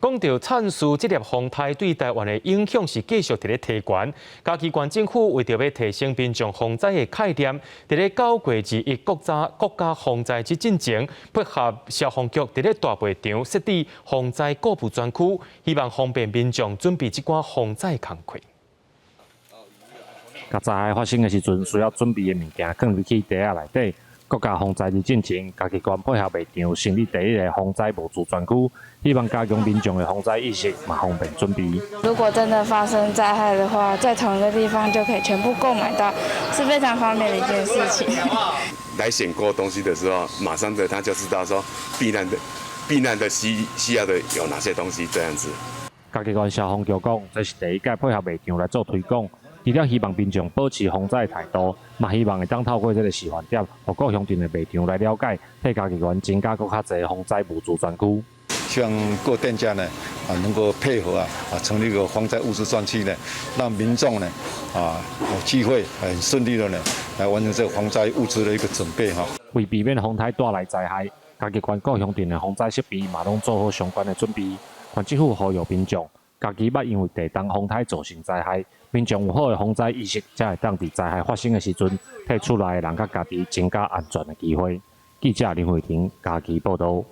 講到燦樹這粒風颱對台灣的影響是繼續佇咧提懸。嘉義縣政府為著欲提升民眾防災的概念，佇咧9月21國家防災日進前，配合消防局佇咧大賣場設置防災購物專區，希望方便民眾準備這寡防災工具。共災害發生的時陣，需要準備的物件，囥入去袋仔內底。國家防災日進前，嘉義縣配合賣場成立第一个防災物資專區，希望加強民眾的防災意識，嘛方便準備。如果真的發生災害的話，在同一個地方就可以全部購買到，是非常方便的一件事情。來選購東西的時候，馬上的他就知道說避難的需要的有哪些東西，這樣子。嘉義縣消防局講，這是第一屆配合賣場來做推廣。除了希望民眾保持防災態度，嘛希望會當透過這个示範點，予各鄉鎮的賣場來了解，替嘉義縣增加閣較濟防災物資專區。希望各店家呢能夠配合成立一個防災物資專區呢，讓民眾呢有機會很順利的呢來完成這個防災物資的一個準備哈。為避免風颱帶來災害，嘉義縣各鄉鎮的防災設備嘛攏做好相關的準備。縣政府呼籲民眾，家己捌因為地動風颱造成災害，民眾有好的防災意識，才會當佇災害發生的時陣，替厝內的人佮家己增加安全的機會。記者林慧婷嘉義報導。